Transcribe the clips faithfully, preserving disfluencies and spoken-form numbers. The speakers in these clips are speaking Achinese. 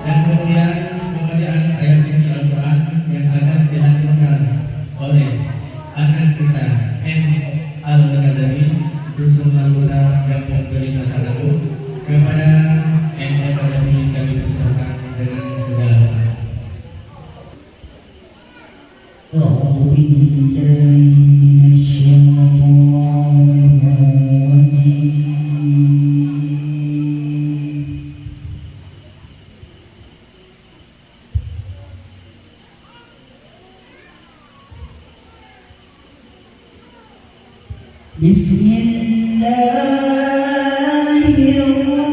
Dan kemudian pembacaan ayat suci Al-Quran yang akan dilantunkan oleh anak kita, M Al-Ghazali, dusun anggota Gampông Turi Pasar Labu. Kepada M Al-Ghazali kami persilakan dengan segala hormat. أعوذ بالله من الشيطان الرجيم. بسم الله الرحمن الرحيم.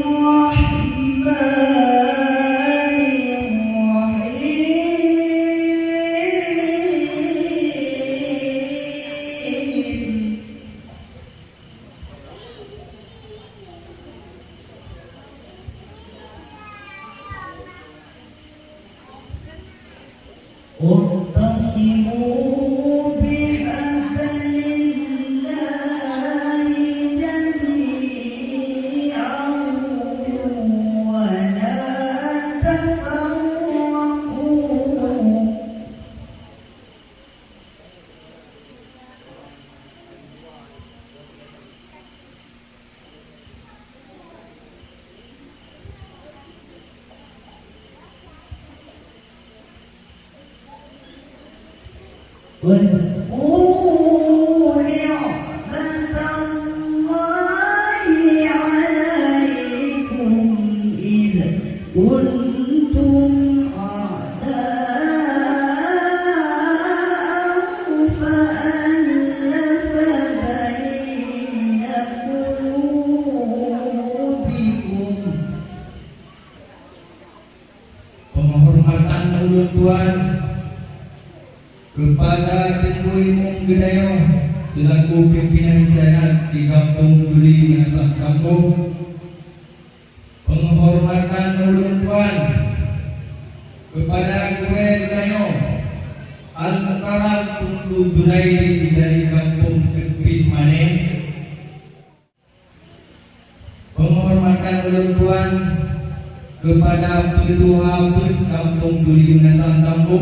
واعتصموا بحبل الله جميعا ولا تفرقوا. واذكروا نعمة الله عليكم إذ كنتم أعداء فألف بين قلوبكم. Penghormatan ulôn tuan kepada Teungku Imum Geudayoh selaku pimpinan syariat di Gampông Turi Meunasah Tambô. Penghormatan ulôn tuan kepada Gurèe Geudayoh Al-Mukarram Teungku Junaidi dari Gampông Teupin Mané. Penghormatan ulôn tuan kepada Peutuha Peuet Gampông Turi Meunasah Tambô,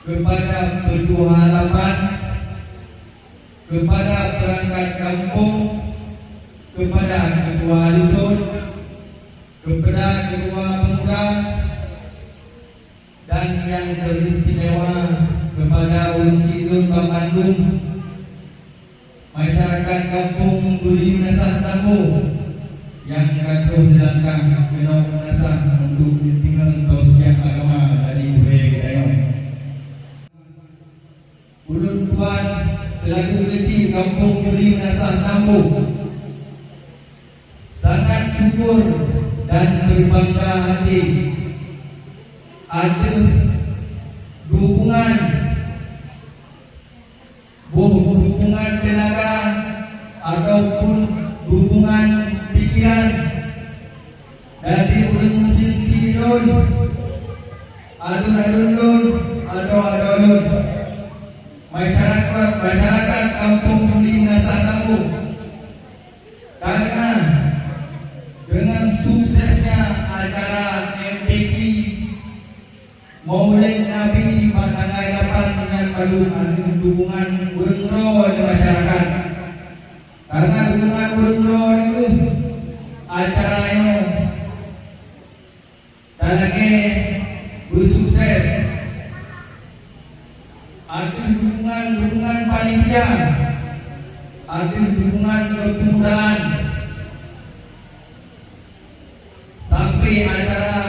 kepada Peutuha Lapan, kepada perangkat gampông, kepada ketua dusun, kepada ketua pemuda, dan yang teristimewa kepada ureueng syiek lôn banmandum masyarakat Gampông Turi Meunasah Tambô nyang ka troh dilangkah keunoe meunasah untuk geutinggai tausiah agama dari gurèe geutanyoe. Ulôn tuan selaku keuchik Gampông Turi Meunasah Tambô sangat syukur dan beubangga até ateueh dukungan, boh dukungan teunaga ataupun dukungan pikiran dari ureueng syiek lôn, aduen-aduen lôn, adoe-adoe lôn, masyarakat, masyarakat Gampông Turi Meunasah Tambô. Karena dengan suksesnya acara M T Q Maulid Nabi bak tanggai lapan nyan padub ateueh dukungan ureueng droe di masyarakat. Karena dukungan ureueng droe nyoe, acara nyoe talakèe beusukses. Ateueh dukungan-dukungan panitia, ateueh dukungan keupemudaan, sampai acara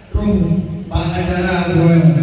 troh bak acara uroe nyoe.